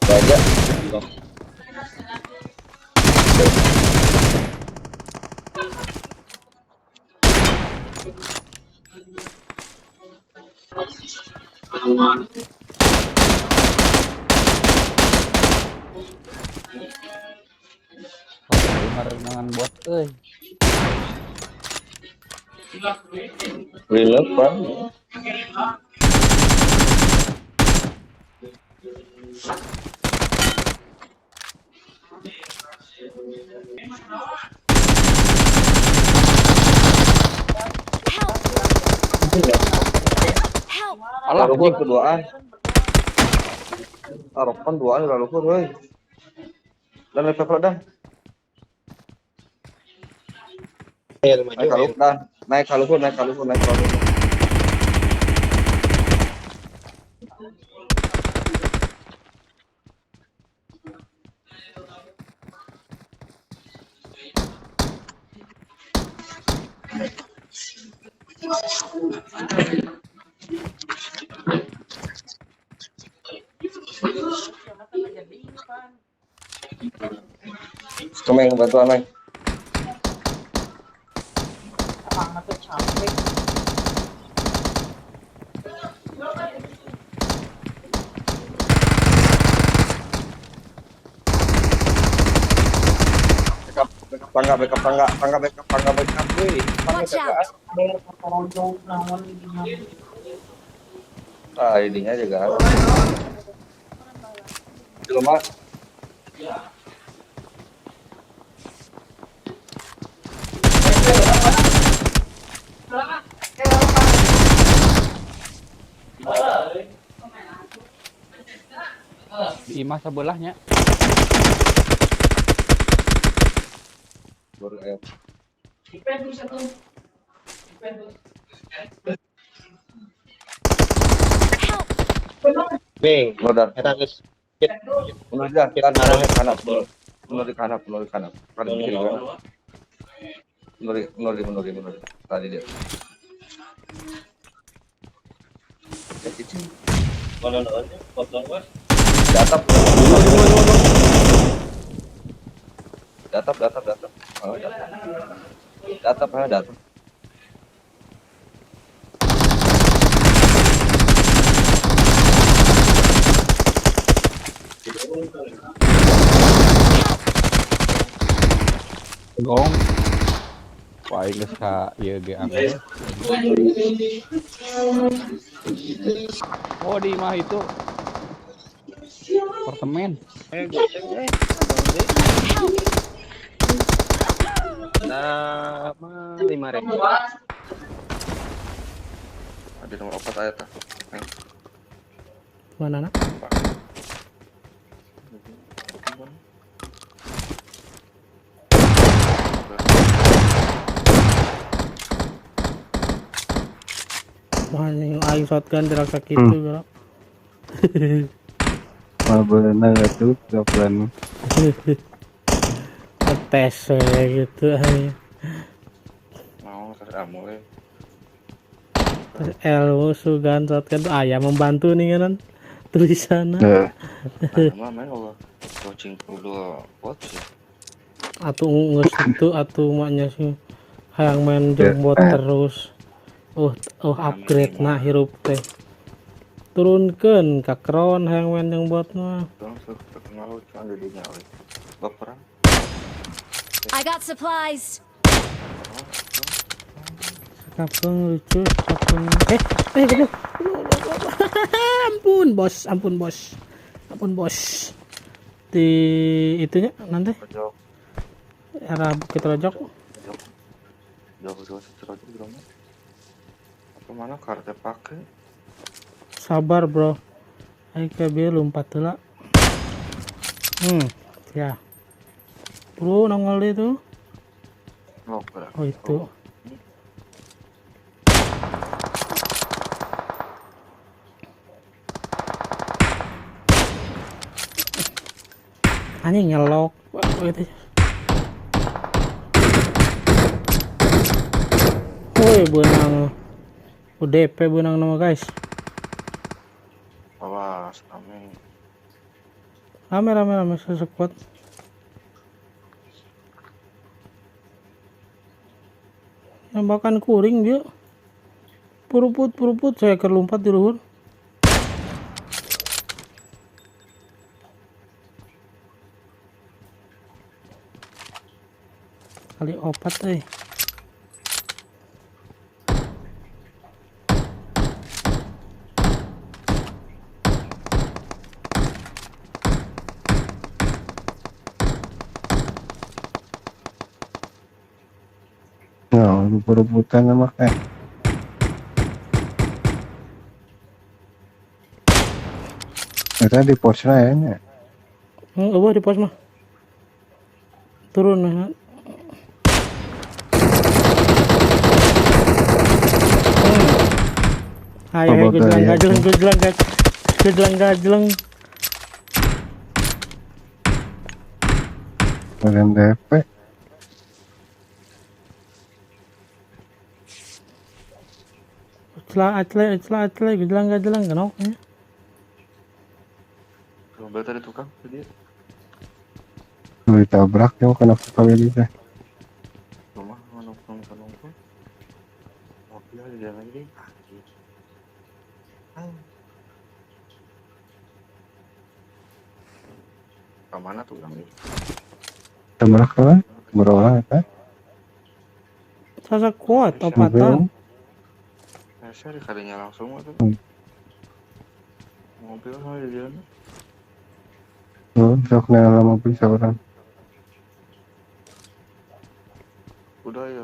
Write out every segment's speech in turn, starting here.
Baja. Dengan bot euy. Reload, Pak. Help! Help! Alah, Luhur keduaan. Aropan duaan udah luhur, woi. Dan level dah. Naik kaluhur dah. Naik kaluhur, naik kaluhur, naik kaluhur. Kemeng bantuan, Meng. Backup tangga, backup tangga, tangga backup, tangga backup, woi. Tangga jagaan. Ah, ininya jagaan. Lemah. Di imah sebelahnya. Baru ayo. Beng, Modar. eta geus. Mundur aja, kanan, kanan, mundur di kanan, mundur di kanan, kanan kiri kanan. Mundur, mundur, mundur, mundur. Tadi dia. Ya, cicing. Mana naonnya? Potong wah. Datap. Datap, datap, datap. Oh, datap. Datap, ah, datap. Gong. Wah, geus ka ieu ge angkat. Oh, di imah itu. Apartemen. Nah, 5.000. Ada nomor 4 ayat ah. Mana nak? Wah, yang aing shotgun dirasa gitu, bro. Wah, benar tuh, gaplan. Tes gitu aja. Mau amul. Ilmu sugan shotgun tuh ayah membantu nih kan tulisannya. Nah, main Allah. Coaching perlu coach. Atau nggak situ atau maknya sih hayang main jombot terus. Oh upgrade nah hirup teh. Turunkeun ka kron hayang main yang bot mah. I got supplies. Kapung lucu, kapung. Goblok. Ampun, bos, ampun, bos. Ampun, bos. Di itunya nanti. Era Bukit Rojok. Jauh-jauh Rojok di mana? Apa mana kartu pakai? Sabar, bro. Ayo ke bieu lompat heula. Ya. Bro, nongol itu. Oh, itu. Anjing nyelok gitu. Woi, benang UDP benang nama guys. Awas, rame. Rame rame rame sesekuat. Nembakan kuring dia. Puruput puruput saya kerlompat di luhur. Kali opat eh. Nah, rebut-rebutan sama kayak. Kita di posnya ya nya. Eueuh di pos mah. Turun nah. Ayo ayo gejlang gajleng gejlang gejlang gajleng. Keren DP. Acla acla acla acla gejlang gajleng kenapa ya? Mobil tadi tukang tadi. Ditabrak ya kenapa kali ini teh? Rumah nongkrong nongkrong. Mobil ada jalan lagi. Kemana tuh orang ini? Tabrak lah, berolah ya. Sasa kuat opatan. Saya kalinya langsung atau mobil sama di jalan. Oh, sok nela mobil seorang. Udah ya,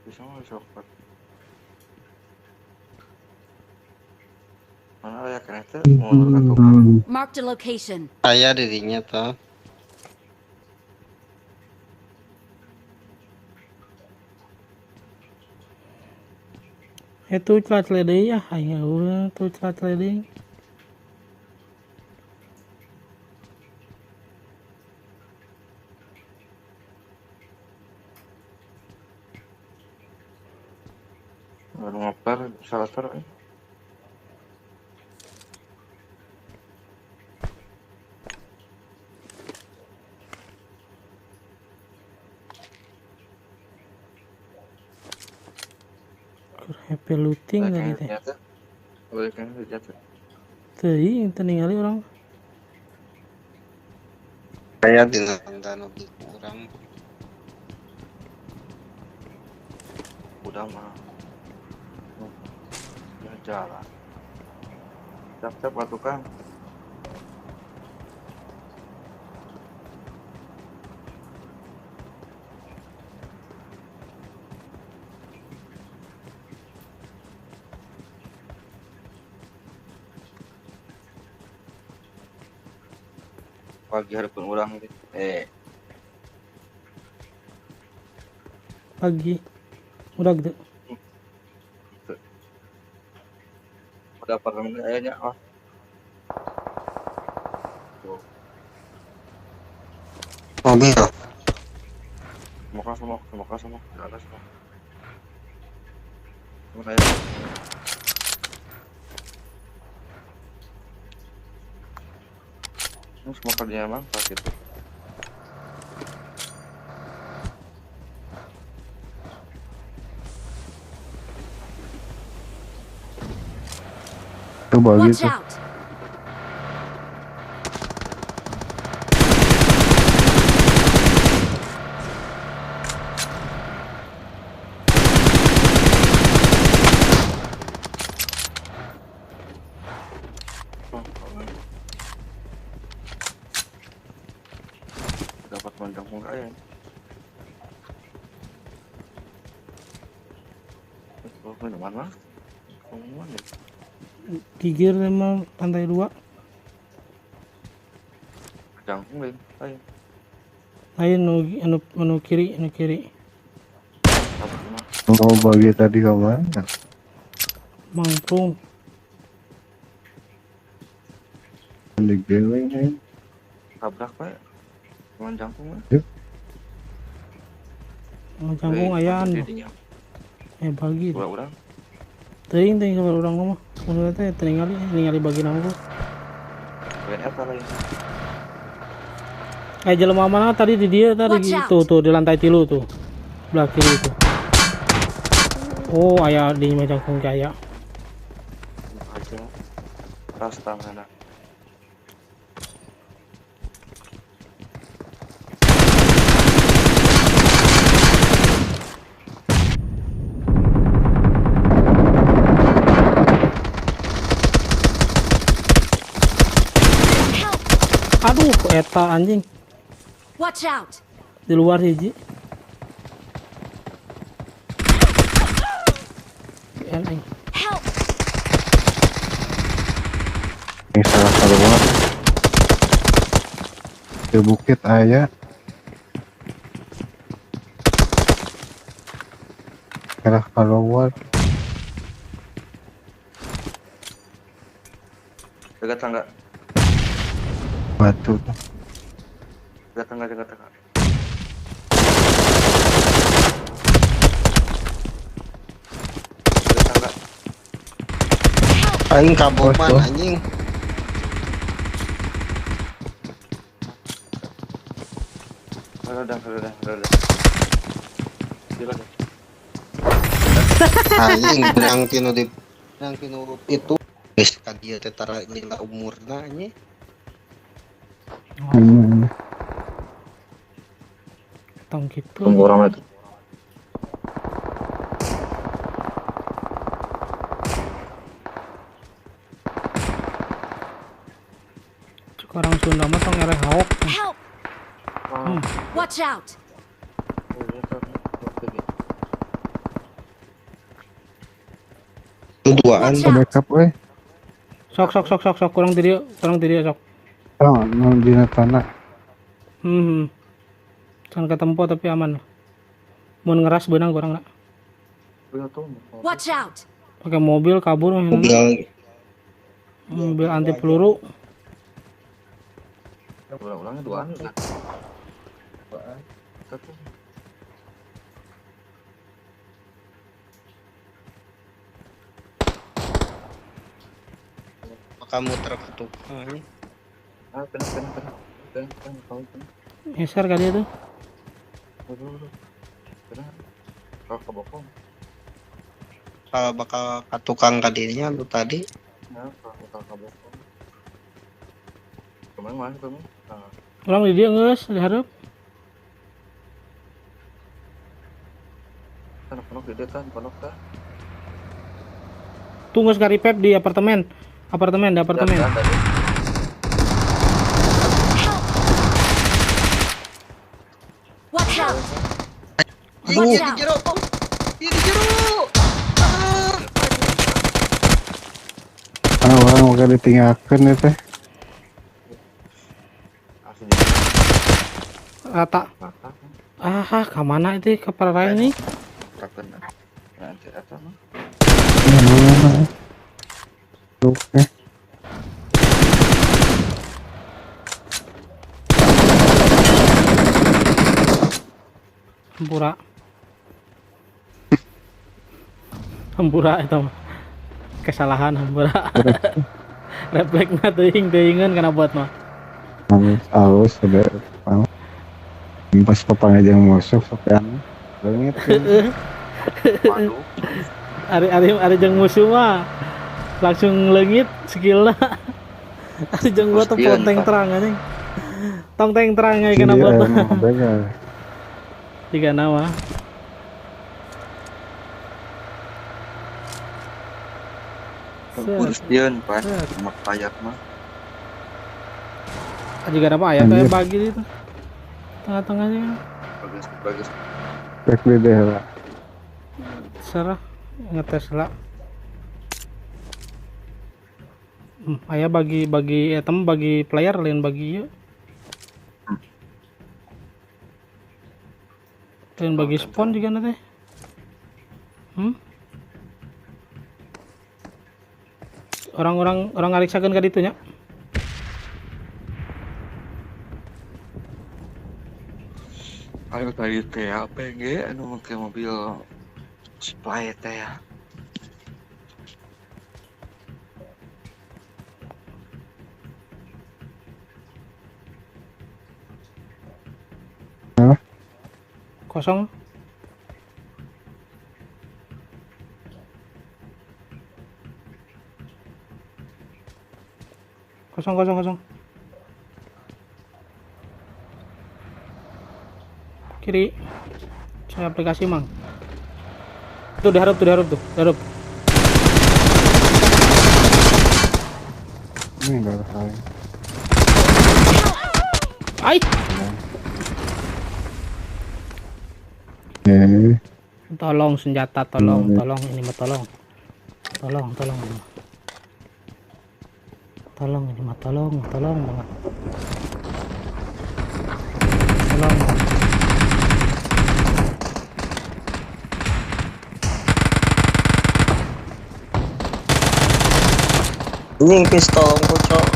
bisa nggak sok. Mana ya kereta mau ke tukang. Mark the location. Saya dirinya toh. Itu celah deui ya, aing eueuh tuh celah deui. Ngoper salah taruh. Happy looting tadi teh. Teuing teu ningali urang. Aya dina tanda urang. Udah mah. Ya jalan. Siap-siap tukang. Pagi hari pun orang pagi udah gitu udah pernah kayaknya oh mobil semoga semok semoga semok di atas semok ini semua kerjanya mantap gitu. Itu bagus. Dapat mandang kaya. Mana? Gigir sama lantai 2. Jangkung lain, lain. Lain anu kiri, anu kiri. Mau bagi tadi ke mana? Mangprung. Di geleng. Tabrak pak. Cuman jangkung ya. Jangkung ayaan. Bagi. Urang. Teuing teuing sabar urang mah. Mun teh ningali ningali bagi nangku. Lain eta lain. Jelema mana tadi di dia tadi tuh tuh di lantai 3 tuh. Belah kiri itu. Oh, aya di Majangkung Jaya. Aja. Rasta mana? Aduh, eta anjing. Watch out. Di luar hiji. Help. Ini salah keluar. Di bukit aya. Salah keluar. Jaga tangga. Batu. Jaga tangga, jaga tangga. Jaga tangga. Aing kaboman anjing. Udah. Silakan. Anjing benang tinu di benang tinu itu geus ka dieu teh tara lila umurna anjing. Tong gitu. Tunggu orang itu. Cuk orang Sunda mah tong ereh haok. Help. Watch out. Duaan backup euy. Sok sok sok sok sok kurang di dieu sok. Oh, dina tanah. Can ketempo tapi aman. Mun ngeras beunang kurang lah. Watch out. Pakai mobil kabur mobil anti peluru. Ulang-ulangnya duaan. Duaan. Satu. Kamu terketuk. Ah, kena. Geser kali itu. Kena. Kalau kebokong. Kalau bakal ke tukang kadinya lu tadi. Nah, bakal kebokong. Kemana mana kamu? Orang di dia geus dihareup. Kan ponok di dia kan, ponok tah. Tuh geus karipep di apartemen. Apartemen, di apartemen. Watch out. Aduh, di jero, di jero. Ah, orang udah ditinggalkan ya teh. Rata. Ah, ke mana itu ke parah ini? Oke. Hampura. Hampura itu kesalahan hampura. Refleksna teuing teuingeun kana buat mah. Halus ada pas papangan jeung musuh sok anu leungit. Ari jeung musuh mah langsung leungit skillna. Ari jeung gua teh ponteng terang anjing. Tong teng terang aya kana buat mah. Tiga nama. Kursian pak, mak payak mah. Juga nama ayah tuh bagi itu tengah-tengahnya. Bagus bagus. Back beda lah. Serah ngetes lah. Ayah bagi bagi item bagi player lain bagi yuk. Lain bagi spawn juga nanti. Orang-orang orang ngariksakeun ka ditu nya. Ayo tadi teh apa ge anu make mobil supply teh ya. Hah? Kosong. Kosong, kosong, kosong. Kiri. Saya aplikasi, Mang. Tuh diharap, tuh diharap tuh, diharap. Ini enggak ada. Ai. Oke. Tolong senjata, tolong, tolong ini mah tolong. Tolong, tolong ini mah. Tolong ini mah tolong, tolong banget. Tolong. Ini pistol cok.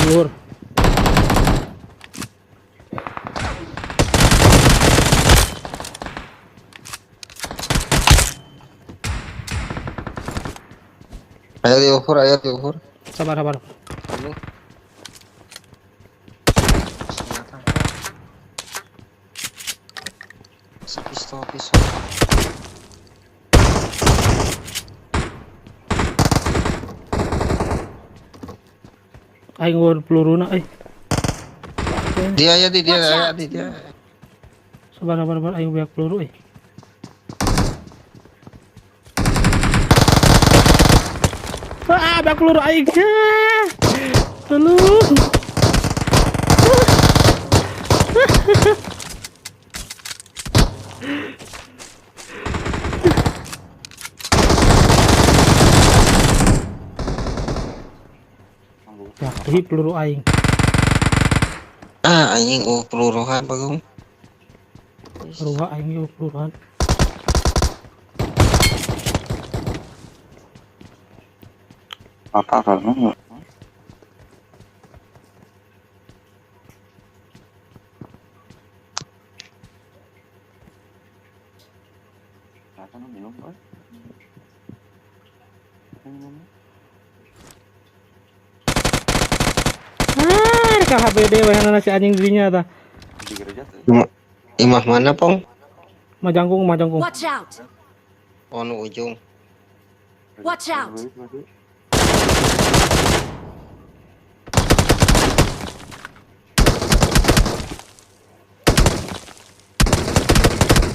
Luhur. Ayo diukur, ayo diukur. Sabar, sabar. Pistol, pistol. Aing ngeur peluruna euy. Dia ya di dia ya di dia. Sabar, sabar, sabar aing banyak peluru euy. Ah, banyak peluru aing. Tolong. Ya, deui peluru aing. Ah, anjing oh peluruhan bagong. Peluruhan aing eueuh peluruhan. Apa karena KHBD wayahna si anjing dirinya tah. Imah mana, Pong? Majangkung, majangkung. Watch out. Oh, nu ujung. Watch out.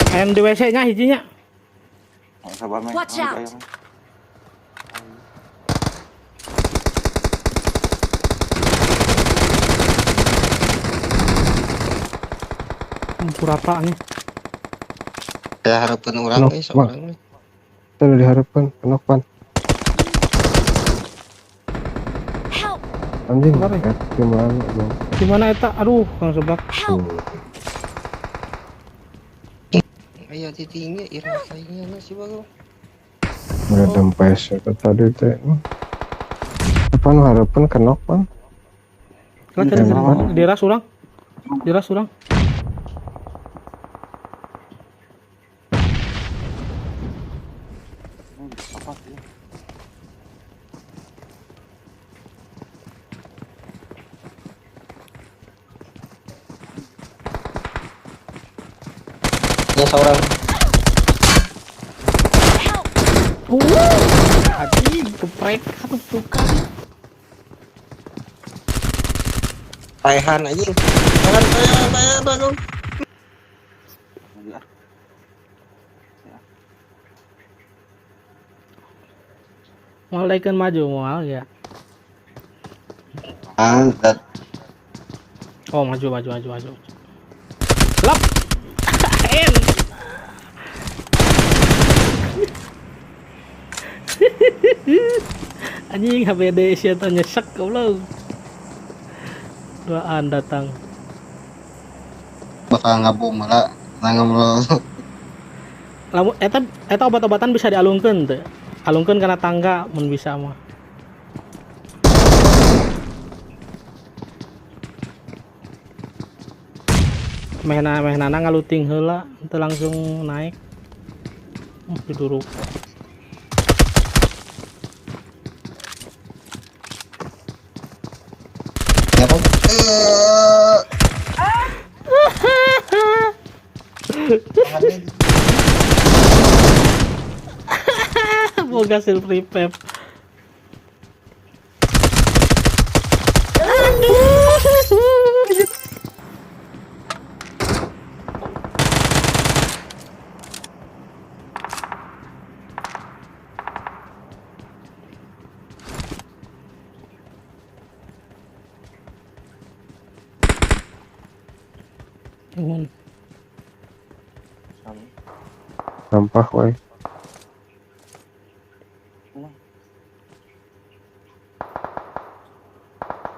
Ayam di WC-nya hijinya. Sabar, Meng. Watch out. Kurata nih. Ya harapan orang guys, orang. Kita udah diharapkan, kenopan. Help. Anjing, gimana dong? Gimana eta? Aduh, kang seblak. Help. Ayo titiknya irasainya nasi bagong. Udah dempes ya tadi teh. Apa nu harapan kenopan? Diras urang. Diras urang. Ya seorang. Anjing, geprek satu tukang. Tahan anjing. Tahan, tahan, tahan, bagong. Moal daekeun maju moal ya. Ah, dat. Oh, maju, maju, maju, maju. Lap. En. Anjing HBD sia teh nyesek goblok. Duaan datang. Bakal ngabom malah nangam. Lamun eta eta obat-obatan bisa dialungkeun teu? Alungkeun kana tangga mun bisa mah. Mehna mehnana ngaluting heula teu langsung naik. Diduruk. Boga self revive. Aduh. Sampah wae.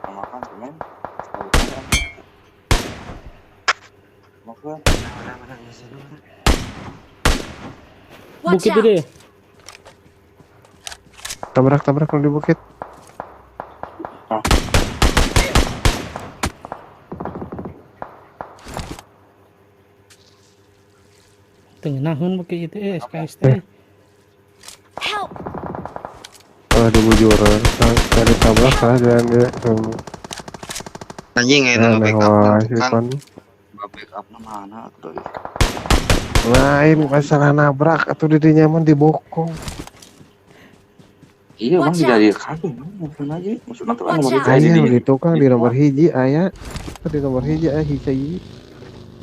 Makan cuman. Makan. Watch Bukit itu out! ya. Tabrak-tabrak kalau di bukit. Tengenahun bukit itu SKST. Help! Kalau di bujuran, cari tabrak salah jalan dia. Anjing eta Nah, backup wah, si tukang. Pan. Backup mana atuh deui. Lain bukan salah nabrak atau diri nyaman dibokong. Iya, Bang, Watch tidak out. di kabeh, Bang. Aja. Maksudna tuh anu Watch out. Aya di di tukang di nomor hiji aya. Di nomor hiji aya hiji.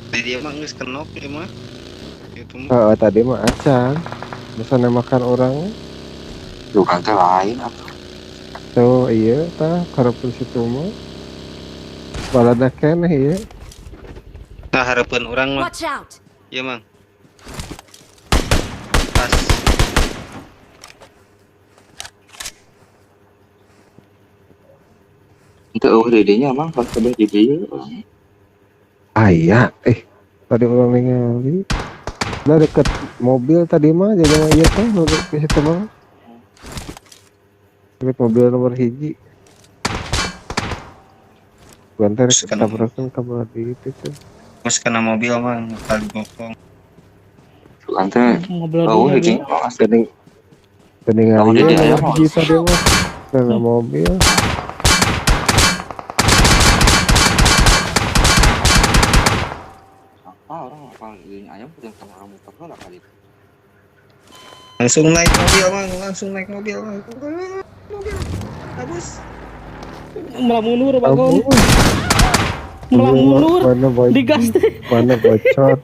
Di dia mah geus kenok ieu mah. Itu mah. Heeh, tadi mah acan. Bisa nemakan orang. Tukang teh lain atuh. Tuh iya tah karepun situ mah. Balada keneh ieu. Nah, harapan urang mah. Watch out! Iya, Mang. Pas. Itu eueuh di dinya, Mang, pas kabeh di dieu. Aya, tadi orang ningali. Nah deket mobil tadi mah jadi mah ieu teh nu di situ mah. Deket mobil nomor hiji. Banter tabrakan ka belah ditu teh. Geus kena mobil mah kali bokong. Tukang teh Ngobrol eueuh dulu. di dinya mah asli. Geuning geuning Oh, ieu jadi aya nomor mah. hiji tadi mah. Kena mobil. Apa orang apa di ayam punya sama orang muter lah kali. Langsung naik mobil, Mang. Langsung naik mobil, Mang. Mobil. Habis. Malah mundur Bagong. Ampun. Malah mundur. Mana Digas teh. Mana bocor.